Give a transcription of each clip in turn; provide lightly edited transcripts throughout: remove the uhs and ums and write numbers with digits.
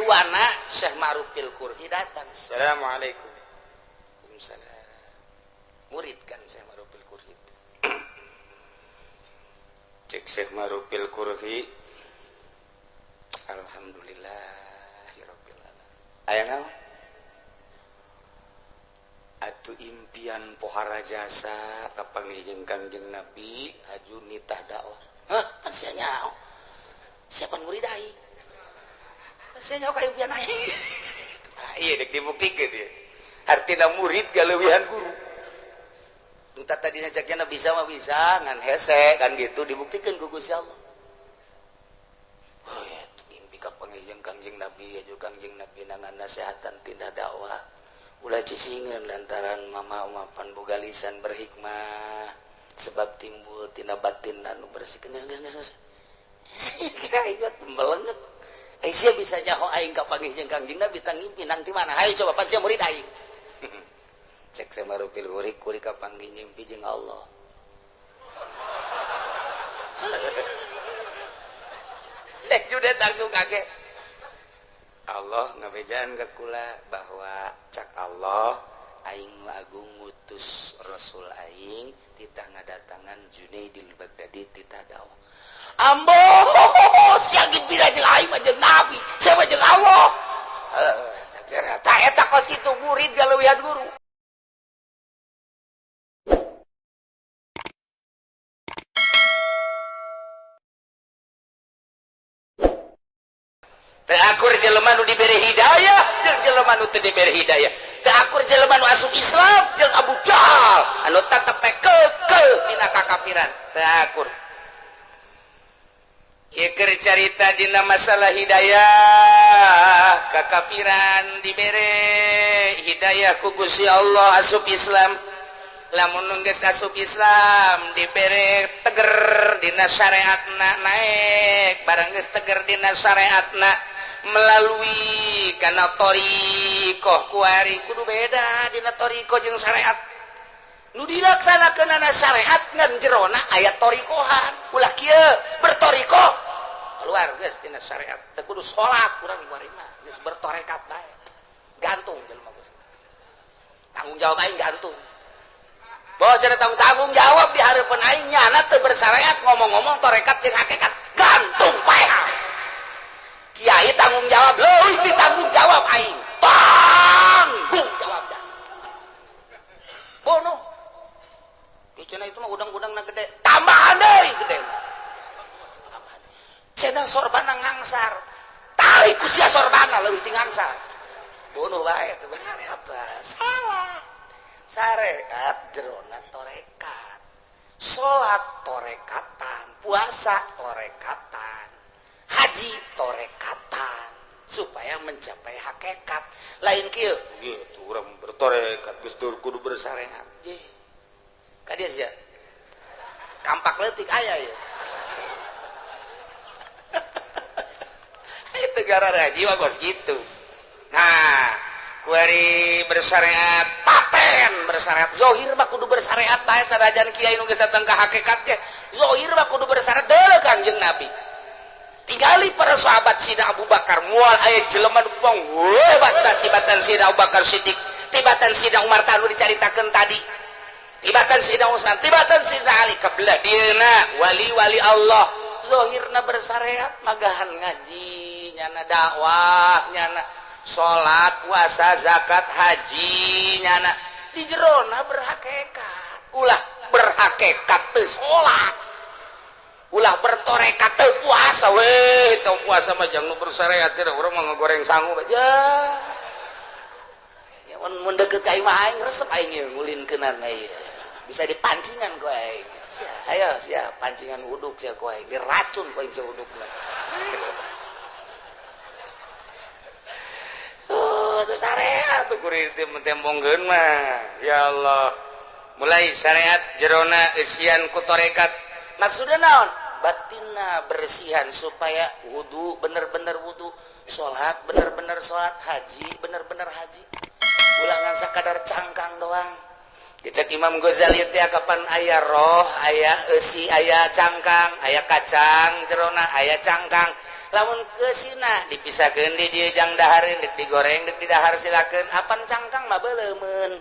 kaduana Syekh Ma'rufil Qurhi datang. Assalamualaikum. Waalaikumsalam. Murid kan Syekh Ma'rufil Qurhi. Cek Syekh Ma'rufil Qurhi, alhamdulillahirabbil alamin. Aya naon? Atuh impian pohara jasa kapanggih jeung Kangjeng Nabi haju nitah dakwah. Hah, pan sia nyaho. Siapa murid aing? Sia nyaho ka impian aing. Ieu dek dibuktikeun ieu. Artina murid galeuwihan guru. Nu tadina ceknya bisa mah bisa ngan hese kan gitu dibuktikeun ku Gusti Allah. Oh, itu impi kapanggih jeung Kangjeng Nabi haju Kangjeng Nabi nangan nasehatan tina dakwah. Ulah cicingeun lantaran mama mapan boga lisan berhikmah sebab timbul tina batin anu bersih. Geus geus geus. Aing melenget. Eh sia bisa nyaho aing kapanggih jeung Kangjeng Nabi tang ngimpi nang ti mana? Hayu coba pan sia murid aing. Cek Syekh Ma'rufil Qurhi kuri kapanggih ngimpi jeung Allah. Cek Junet langsung kaget. Allah ngabejaan ke kula bahwa cak Allah aing nu agung ngutus Rasul aing titah ngadatangan Junaidil Baghdadi titah dakwah. Ambo sia gipira jeung aing mah jeung Nabi, sia mah jeung Allah. Tah eta kos kitu murid galeuwihan guru. Teu akur jelema nu dibere hidayah jeung jelema nu teu dibere hidayah. Teu akur jelema nu asup Islam jeung Abu Jahal anu tetep keukeuh dina kakafiran. Teu akur. Ieu keur carita dina masalah hidayah, kakafiran dibere hidayah ku Gusti Allah asup Islam. Lamun geus asup Islam dibere teger dina syariatna naek, barang geus teger dina syariatna melalui kana thariqah kuari kudu beda dina thariqah jeung syariat. Nu dilaksanakeunana syariat ngan jerona aya thariqahan. Ulah kieu berthariqah keluar geus tina syariat. Teu kudu salat urang kuari mah geus bertorekat bae. Gantung jelema geus. Tanggung jawab aing gantung. Bahwa cara tanggung jawab di hareupeun aing nyana teu bersyariat ngomong-ngomong torekat jeung hakikat gantung pae. Kiai tanggung jawab leuwih ti tanggung jawab aing. Tanggung jawab dah. Bono. Di cenah itu mah udang-udangna gede, tambahan deui gede. Tambahan. Cenah sorbana ngangsar. Tali ku sia sorbana leuwih ti ngangsar. Bono bae teu bener salah. Syariat jerona torekat, salat torekatan, puasa torekatan, haji torekatan, supaya mencapai hakikat. Lain kieu gitu urang bertorekat geus kudu bersyariat. Je. Ka dieu sia. Kampak leutik aya ieu. Itu gara-gara jiwa kos gitu. Nah, kuari bersyariat paten bersyariat zohir mah kudu bersyariat bae sanajan kiai nu geus datang ka hakikat ge zohir mah kudu bersyariat deuleu Kangjeng Nabi. Tingali para sahabat Sidna Abu Bakar moal aya jelema nu hebat tibatan Sidna Abu Bakar Siddiq, tibatan Sidna Umar tanu dicaritakeun tadi, tibatan Sidna Utsman, tibatan Sidna Ali kabelah dieuna wali-wali Allah zohirna bersyariat magahan ngaji nyana dakwah nyana salat, puasa, zakat, haji nyana di jerona berhakikat. Ulah berhakikat teu salat, ulah bertorekat teu puasa we, teu puasa mah jangan bersyariat cenah urang mah ngagoreng sangu aja. Ya mun deukeut ka imah aing resep aing ieu ngulinkeunana ieu. Bisa dipancingan ku aing. Sia, ayo sia pancingan uduk sia ku aing, diracun ku aing sia udukna. Itu syariat tuh kurir tembongkeun mah. Ya Allah. Mulai syariat jerona eusian ku torekat. Maksudna naon? Batinna bersihan supaya wudu bener-bener wudu, salat bener-bener salat, haji bener-bener haji. Ulah ngan sakadar cangkang doang. Dicek Imam Ghazali teh kapan aya roh, aya eusi, aya cangkang, aya kacang jerona, aya cangkang. Lamun keusina dipisahkeun di dieu jang dahareun, dek digoreng, dek didahar, silakeun. Apan cangkang mah beuleumeun.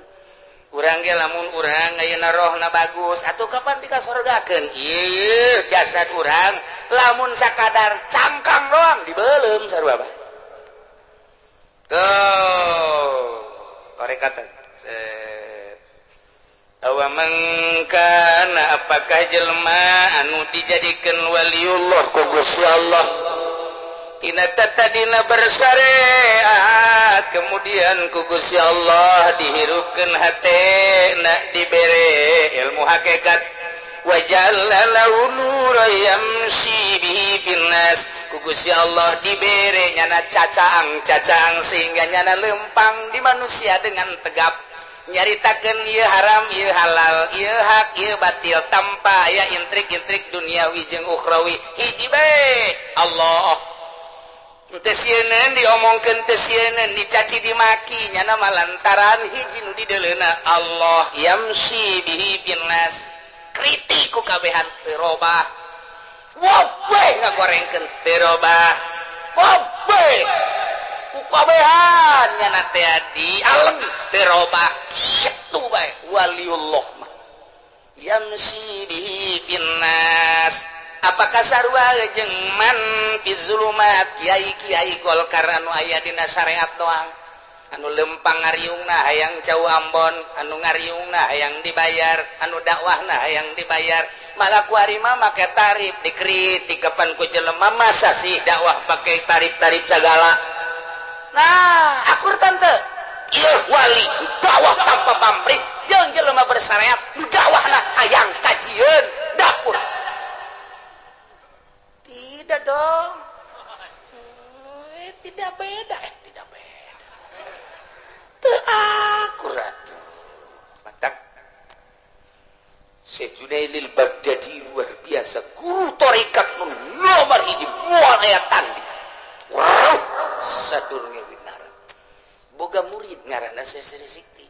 Urang ge lamun urang ayeuna rohna bagus atuh, kapan dikasorgakeun ieu jasad urang? Lamun sakadar cangkang doang dibeuleum sarua bae. Tuh tarekatan. Awaman kana, apakah jelma anu dijadikan waliullah ku Gusti Allah tina tadina bersyariat, kemudian ku Gusti Allah dihirupkeun hatena, dibere ilmu hakikat, waja'alna lahu nuran yamsyi bihi finnas, ku Gusti Allah dibere nyana cacaang cacaang sehingga nyana lempang di manusia dengan tegap nyaritakeun ieu haram, ieu halal, ieu hak, ieu batil, tanpa aya intrik-intrik duniawi jeung ukhrawi, hiji bae, Allah. Teu sieun diomongkeun, teu sieun dicaci dimaki, nyana mah lantaran hiji nu dideuleuna, Allah. Yamsyi bihi finnas, kritik ku kabehan teu robah, wabeh ngagorengkeun teu robah, wabeh ku kabehan nyana teh di alam teu robah. Kitu bae waliullah mah, yamsyi bihi finnas. Apakah sarua jeung man fi zulumat, kiai-kiai Golkar anu aya dina syariat doang, anu lempang ngariungna hayang cau Ambon, anu ngariungna hayang dibayar, anu dakwahna hayang dibayar, malah kuari mah make tarif, dikritik kapan ku jelema, masa sih dakwah pakai tarif-tarif segala? Nah, akur tante ieu wali dakwah tanpa pamrih jeung jelema bersyariat nu dakwahna hayang kajieun dapur? Tidak dong. Tidak beda, tidak beda. Teu akurat. Matak Syekh Junaidil Baghdadi luar biasa, guru tarekat nu nomor hiji, moal aya tanding. Wow, sadurunge winara. Boga murid ngaranna Syekh Sri Sikti.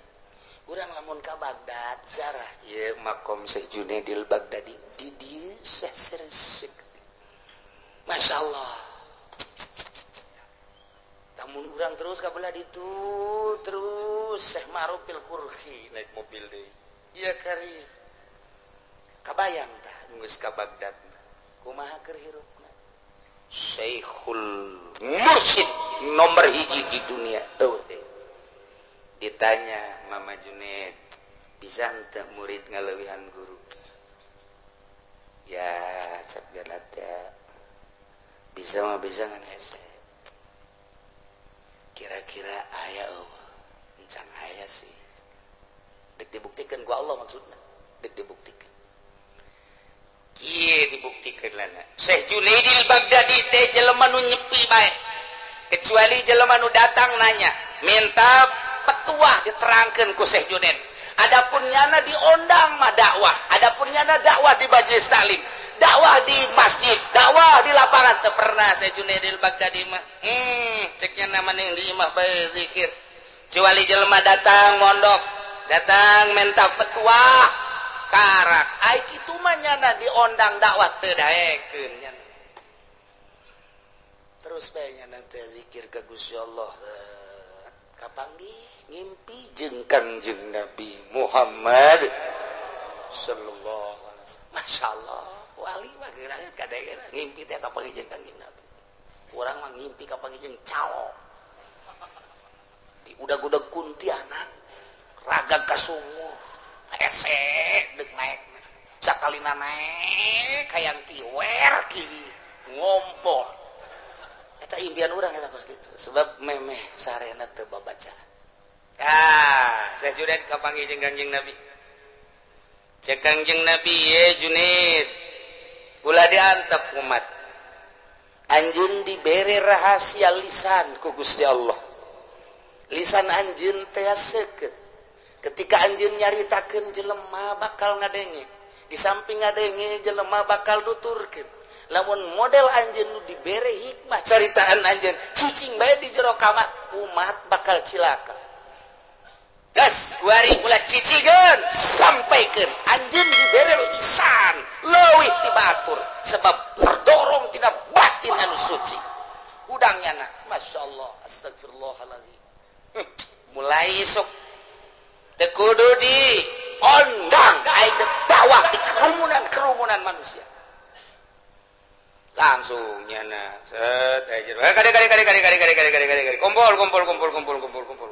Urang lamun ka Baghdad zarah, ieu makom Syekh Junaidil Baghdadi, di dieu Syekh Sri Sikti. Masya Allah. Namun urang terus ka belah ditu terus Syekh Ma'rufil Kurhi naik mobil deui. Iya kari. Kabayang tah geus ka Baghdad. Kumaha keur hirupna? Syekhul Mursyid nomor hiji di dunia eueuh deui. Ditanya Mama Junaid, bisa henteu murid ngaleuwihan guru? Ya, cek teh bisa mah bisa, ngan hese. Kira-kira aya eueuh? Encan aya sih. Dek dibuktikan ku Allah, maksudna. Dek dibuktikan. Kieu dibuktikan lana. Syekh Junaidil Baghdadi teh jelema nu nyepi bae. Kecuali jelema nu datang nanya, minta petuah, diterangkeun ku Syekh Junaid. Adapun nyana diondang mah dakwah, adapun nyana dakwah di majelis taklim, dakwah di masjid, dakwah di lapangan teu pernah Syekh Junaidil Baghdadi mah. Ceknya nama yang di imah bae zikir. Kecuali jelema datang mondok, datang minta petuah, karak. Ai kitu mah nyana diondang dakwah teu daekeun nyana. Terus bae nyana teh zikir ka Gusti Allah. Kapanggih ngimpi jeung Kangjeng Nabi Muhammad sallallahu alaihi wasallam. Masya Allah, wali mah geura kadang ngimpi teh kapanggih jeung Kangjeng Nabi. Urang mah ngimpi kapanggih jeung calo. Di udag-udag kuntianak, ragag ka sumur, hese deuk naek. Sakalina naek hayang kiwer ki ngompol. Eta impian urang eta kos kitu. Sebab memeh sarena teu babaca. Ah, saya sudah kapanggih jeung Kangjeng Nabi. Cek Kangjeng Nabi, "Ye Junaid, ulah diantep umat. Anjeun dibere rahasia lisan ku Gusti Allah. Lisan anjeun teh seukeut. Ketika anjeun nyaritakeun, jelema bakal ngadenge. Di samping ngadenge, jelema bakal nuturkeun. Lamun model anjeun nu dibere hikmah caritaan anjeun cicing bae di jero kamar, umat bakal cilaka. Gas kuari ulah cicigeun, sampaikeun. Anjeun dibere lisan leuwih ti batur sebab terdorong tina batin anu suci." Hudangnya na Masya Allah astagfirullahaladzim. Mulai esok teu kudu di ondang aing dakwah di kerumunan-kerumunan manusia. Langsung nyana set aja. Kade kade kade kade kade kade kade kade kade kumpul kumpul kumpul kumpul kumpul kumpul.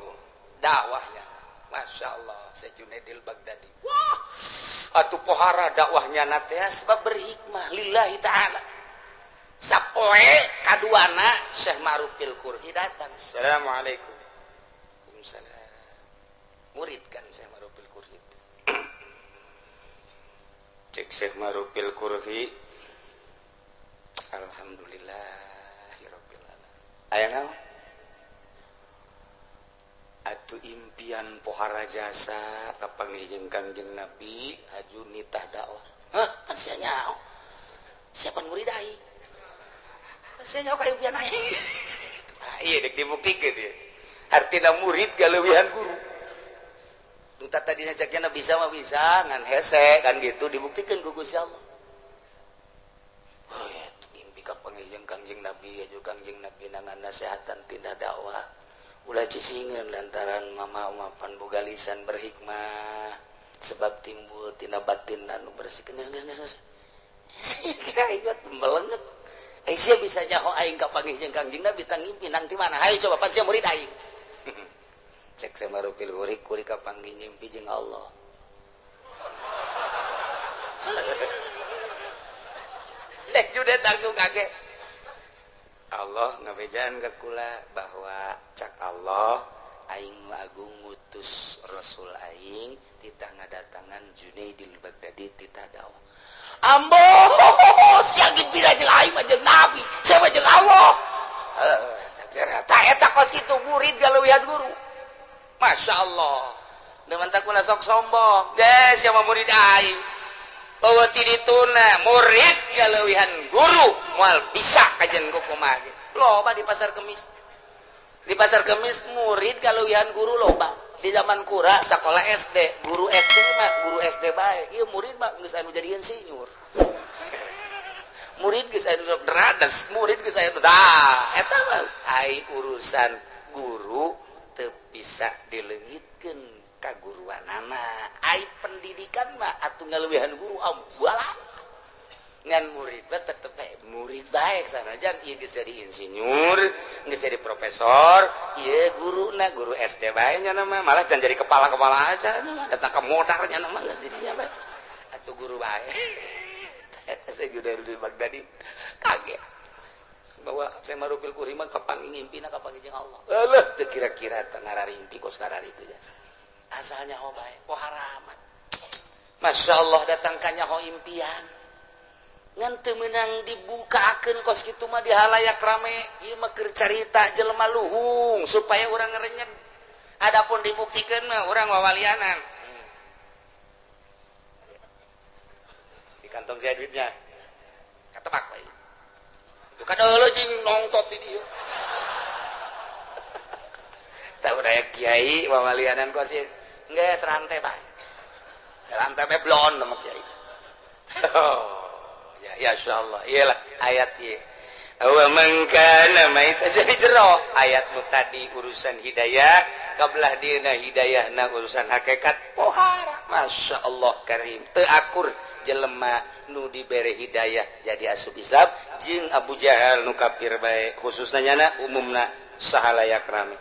Dakwahnya Masya Allah Syekh Junaidil Baghdadi. Wah, atuh pohara dakwahnya na teh sebab berhikmah lillahi ta'ala. Sapoe kaduana Syekh Ma'rufil Qurhi datang. Assalamualaikum. Waalaikumsalam. Murid kan Syekh Ma'rufil Qurhi. Cek Syekh Ma'rufil Qurhi, alhamdulillahirabbil alamin. Aya naon? Atuh impian pohara jasa kapanggih jeung Kangjeng Nabi aju nitah dakwah. Hah, pan sia nyaho. Siapa murid aing? Sia nyaho ka impian aing. Ah, ieu dek dibuktikeun ieu. Artina murid galeuwihan guru. Nu tadina ceknya bisa mah bisa ngan hese kan gitu dibuktikeun ku Gusti Allah. Oh, ya, mimpi kapanggih jeung Kangjeng Nabi aju Kangjeng Nabi nangan nasehatan tina dakwah. Ulah cicingeun lantaran mama mapan boga lisan berhikmah sebab timbul tina batin anu bersih. Geus geus geus. Aing melenget. Eh sia bisa nyaho aing kapanggih jeung Kangjeng Nabi tang ngimpi nang ti mana? Hayu coba pan sia murid aing. Cek Syekh Ma'rufil Qurhi kuri kapanggih ngimpi jeung Allah. Syekh Junaid langsung kaget. Allah ngabejaan ka kula bahwa cak Allah aing nu agung ngutus Rasul aing titah ngadatangan Junaidil Baghdadi titah dakwah. Ambo sia ngimpi jeung aing mah jeung Nabi, sia mah jeung Allah. Tah eta kos kitu murid galeuwihan guru. Masya Allah. Demen tak kula sok sombong. Des sia mah murid aing. Eueuh ti dituna murid galeuwihan guru moal bisa kajen ku kumaha. Loba di pasar Kemis. Di pasar Kemis murid galeuwihan guru loba. Di zaman kura sakola SD, guru SD mah guru SD bae. Ieu murid mah geus anu jadi insinyur. Murid geus anu derades, murid geus anu tah eta mah ai urusan guru teu bisa dileungitkeun kaguruanana. Ai pendidikan mah atuh ngaleuwihan guru ambualan. Ngan murid mah tetep murid bae sanajan ieu geus jadi insinyur, geus jadi profesor, ieu guruna guru SD bae nya mah malah can jadi kepala-kepala aja datang ka modar nya mah geus didinya bae. Atuh guru bae. Eta Syekh Junaidil Baghdadi kaget bahwa Syekh Ma'rufil Qurhi mah kapanggih ngimpina kapanggih jeung Allah. Eueuh teu kira-kira teu ngararimpi kos kararitu jasa. Asalnya ho bae pohara amat. Masya Allah datang ka nyaho impian. Ngan teu meunang dibukakeun kos kitu mah di halayak rame. Ieu mah keur carita jelema luhung supaya urang ngerenyeg. Adapun dibuktikeun mah urang wawalianan. Di kantong saya duitnya. Katebak bae. Itu kan eueuh jeung nongtot di dieu. Tahu daya kiai wawalianan kos ieu. Geus rantai bae. Rantai bae blon sama kiai. Oh. Ya insyaallah iyalah ayat ieu. Wa man kana maita jadi jero ayat nu tadi urusan hidayah kabelah dieuna hidayahna urusan hakikat pohara. Masya Allah karim teu akur jelema nu dibere hidayah jadi asup Islam jeung Abu Jahal nu kafir bae khususna nyana umumna sahalayak rame.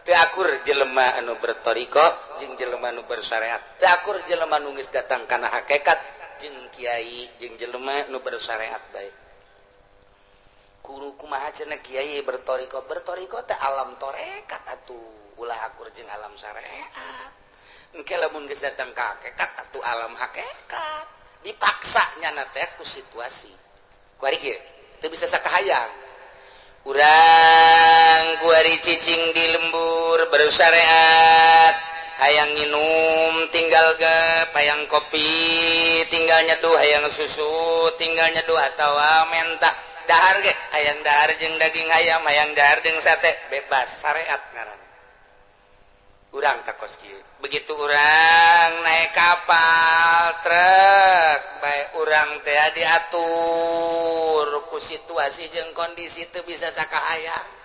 Teu akur jelema anu berthariqah jeung jelema nu bersyariat. Teu akur jelema nu geus datang kana hakikat jeung kiai jeung jelema nu bersyariat bae. Guru kumaha cenah kiai berthariqah berthariqah teh alam tarekat atuh ulah akur jeung alam syariat. Engke lamun geus datang ka hakikat atuh alam hakikat. Dipaksa nyana teh ku situasi. Kuari kieu teu bisa sakahayang. Urang kuari cicing di lembur bersyariat. Hayang nginum tinggal gep, hayang kopi tinggal nyeduh, hayang susu tinggal nyeduh atawa mentah dahar ge, hayang dahar jeung daging ayam, hayang dahar jeung sate, bebas syariat ngaran. Urang takos kieu. Begitu urang naik kapal truk bae urang teh diatur ku situasi jeung kondisi teu bisa sakahayang.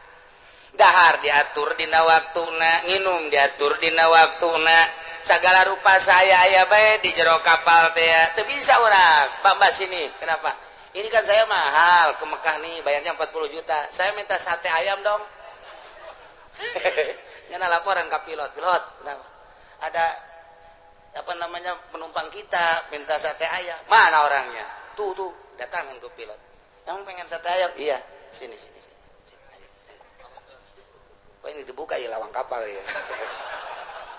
Dahar diatur dina waktuna, nginum diatur dina waktuna, sagala rupa saya aya bae di jero kapal teh teu bisa urang. Pak Mbak sini, kenapa? Ini kan saya mahal ke Mekah nih, bayarnya 40 juta. Saya minta sate ayam dong. Nyana laporan ke pilot, pilot, kenapa? Ada apa namanya penumpang kita minta sate ayam. Mana orangnya? Tuh tuh, datangan ke pilot. Yang pengen sate ayam? Iya, sini sini sini. Kok ini dibuka ya lawang kapal ya.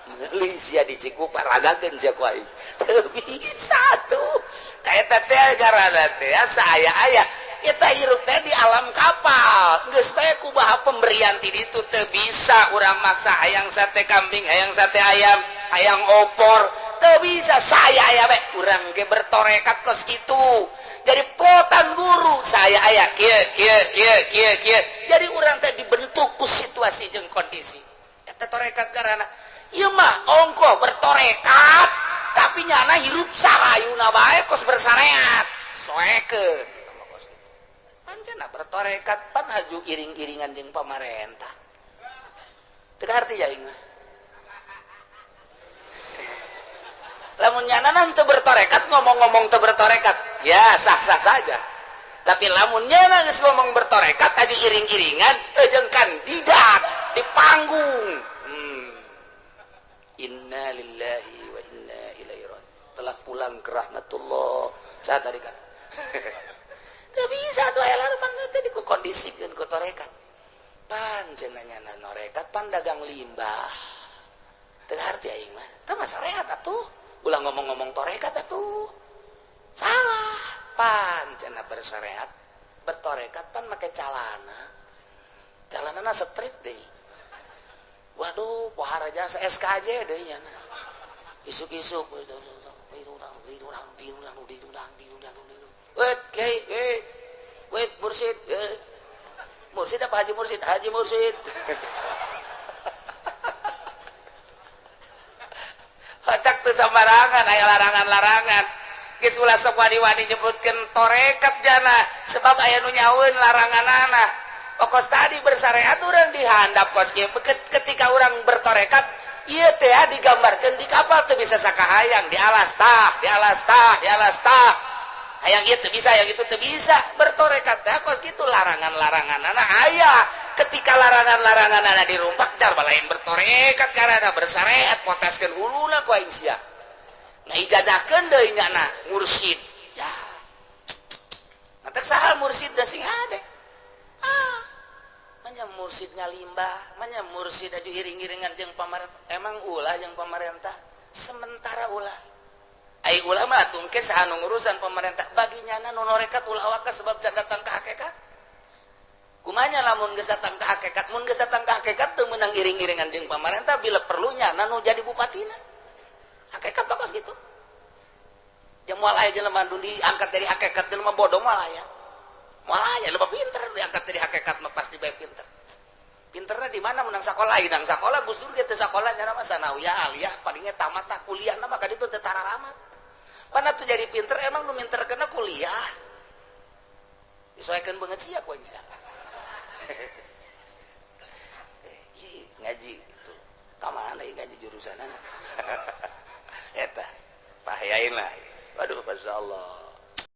Meuli sia di Cikupa ragakeun sia ku aing. Teu bisa tuh. Eta teh garana teh saaya-aya. Eta hirup teh di alam kapal. Geus bae kumaha pemberian ti ditu teu bisa urang maksa hayang sate kambing, hayang sate ayam, hayang opor, teu bisa saya aya bae. Urang ge bertorekat kos kitu. Jadi potan guru saya aya kieu kieu kieu kieu kieu. Jadi urang teh dibentuk ku situasi jeung kondisi. Eta torekat garana. Ieu mah ongko bertorekat tapi nyana hirup sahayuna bae kos bersareat. Soekeun. Pancena bertorekat pan aju iring-iringan jeung pamarentah. Teu arti aing mah. Lamun nyana teu bertorekat ngomong-ngomong teu bertorekat, ya sah-sah saja. Tapi lamun nyana geus ngomong bertorekat aju iring-iringan jeung kandidat di panggung. Inna lillahi wa inna ilaihi raji'un. Telah pulang ke rahmatullah. Saya tadi kan. Teu bisa tuh aya larupan teh dikondisikeun ku torekat. Pan cenah nyana norekat pan dagang limbah. Teu harti aing mah. Teu mah syariat atuh. Ulah ngomong-ngomong torekat atuh. Salah. Pan cenah bersyariat, bertorekat pan make calana. Calanana street deui. Waduh, pohara jasa SKJ deui nyana. Isuk-isuk wait, kiai, wait, mursid, mursid apa haji mursid? Haji mursid. Pacak tuh sembarangan, aya larangan-larangan. Geus ulah sok wani-wani nyebutkeun torekat jana, sebab aya nu nyaweun laranganana. Okos tadi bersyariat urang dihandap kos kieu. Ketika urang bertorekat, ieu teh digambarkeun di kapal teu bisa sakahayang, di alas tah, di alas tah, di alas tah. Hayang ieu teu bisa, hayang itu teu bisa. Bertorekat teh kos kitu larangan-laranganana aya. Ketika larangan-laranganana dirumpak jar lain bertorekat karena bersyariat poteskeun huluna ku aing sia. Ngaijazahkeun deui nyana mursyid. Ya. Matak sahal mursyid da sing hade. Ah. Manya mursyid ngalimbah, manya mursyid aju iring-iringan jeung pamarentah. Emang ulah jeung pamarentah? Sementara ulah. Ai ulah mah tungke saha nu ngurusan pemerintah bagi nyana nu norekat ulah waka sebab can datang ka hakikat. Kumanya lamun geus datang ka hakikat, mun geus datang ka hakikat teu meunang iring-iringan jeung pamarentah bila perlu nyana nu jadi bupatina. Hakikat bagus gitu. Jeung moal aya jelema nu diangkat dari hakikat jelema bodoh moal aya. Moal aya lebih pinter diangkat dari hakikat mah pasti bae pinter. Pinterna di mana menang sakola, nang sakola Gus Dur ge teu sakola nya mah sanawiyah aliyah palingnya tamat tah kuliahna mah ka ditu teu tararamat. Mana tuh jadi pinter emang nu minter kena kuliah. Disoekeun beungeut sia ku aing sia. Ngaji itu. Ka mana ieu ngaji jurusanana? Eta bahayain lah. Waduh masyaallah.